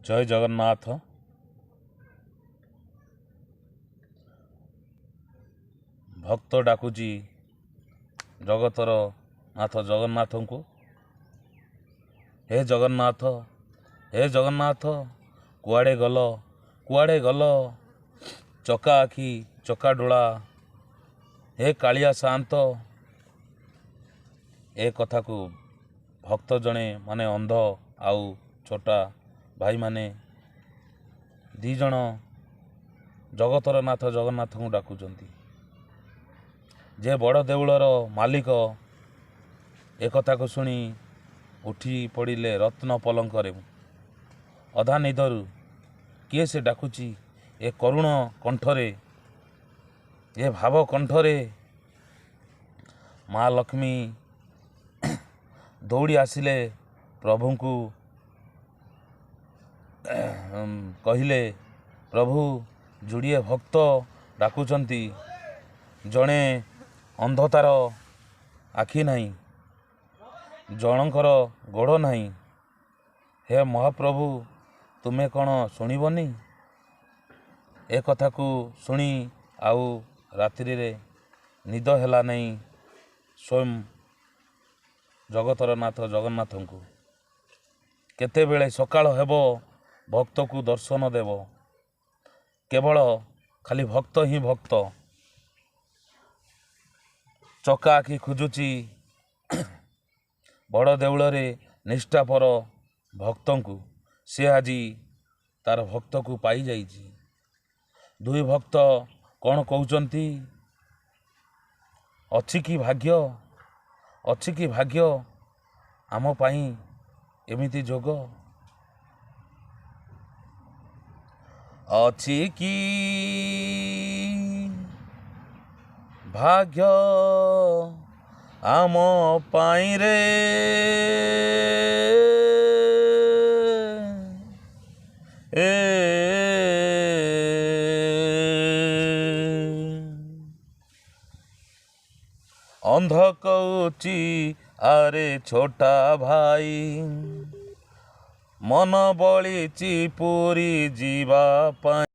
ଜୟ ଜଗନ୍ନାଥ। ଭକ୍ତ ଡାକୁଛି ଜଗତର ନାଥ ଜଗନ୍ନାଥଙ୍କୁ, ହେ ଜଗନ୍ନାଥ, ହେ ଜଗନ୍ନାଥ, କୁଆଡ଼େ ଗଲ, କୁଆଡ଼େ ଗଲ? ଚକା ଆଖି ଚକା ଡୋଳା, ହେ କାଳିଆ ସାଆନ୍ତ। ଏ କଥାକୁ ଭକ୍ତ ଜଣେ, ମାନେ ଅନ୍ଧ ଆଉ ଛୋଟା ଭାଇମାନେ 2 ଜଣ ଜଗତର ନାଥ ଜଗନ୍ନାଥଙ୍କୁ ଡାକୁଛନ୍ତି। ଯେ ବଡ଼ ଦେଉଳର ମାଲିକ ଏ କଥାକୁ ଶୁଣି ଉଠି ପଡ଼ିଲେ ରତ୍ନ ପଲଙ୍କରେ ଅଧା ନିଦରୁ। କିଏ ସେ ଡାକୁଛି ଏ କରୁଣ କଣ୍ଠରେ, ଏ ଭାବ କଣ୍ଠରେ? ମା ଲକ୍ଷ୍ମୀ ଦୌଡ଼ି ଆସିଲେ, ପ୍ରଭୁଙ୍କୁ କହିଲେ, ପ୍ରଭୁ, ଯୋଡ଼ିଏ ଭକ୍ତ ଡାକୁଛନ୍ତି। ଜଣେ ଅନ୍ଧ, ତାର ଆଖି ନାହିଁ, ଜଣଙ୍କର ଗୋଡ଼ ନାହିଁ। ହେ ମହାପ୍ରଭୁ, ତୁମେ କ'ଣ ଶୁଣିବନି? ଏ କଥାକୁ ଶୁଣି ଆଉ ରାତ୍ରିରେ ନିଦ ହେଲା ନାହିଁ ସ୍ୱୟଂ ଜଗତର ନାଥ ଜଗନ୍ନାଥଙ୍କୁ। କେତେବେଳେ ସକାଳ ହେବ, ଭକ୍ତକୁ ଦର୍ଶନ ଦେବ। କେବଳ ଖାଲି ଭକ୍ତ ହିଁ ଭକ୍ତ। ଚକା ଆଖି ଖୋଜୁଛି ବଡ଼ ଦେଉଳରେ ନିଷ୍ଠାପର ଭକ୍ତଙ୍କୁ। ସେ ଆଜି ତାର ଭକ୍ତକୁ ପାଇଯାଇଛି। ଦୁଇ ଭକ୍ତ କ'ଣ କହୁଛନ୍ତି? ଅଛି କି ଭାଗ୍ୟ, ଅଛି କି ଭାଗ୍ୟ ଆମ ପାଇଁ ଏମିତି ଯୋଗ? ଅଛି କି ଭାଗ୍ୟ ଆମ ପାଇଁ ରେ, ଏ ଅନ୍ଧ କହୁଛି, ଆରେ ଛୋଟା ଭାଇ, ମନ ବଳିଛି ପୁରୀ ଯିବା ପାଇଁ।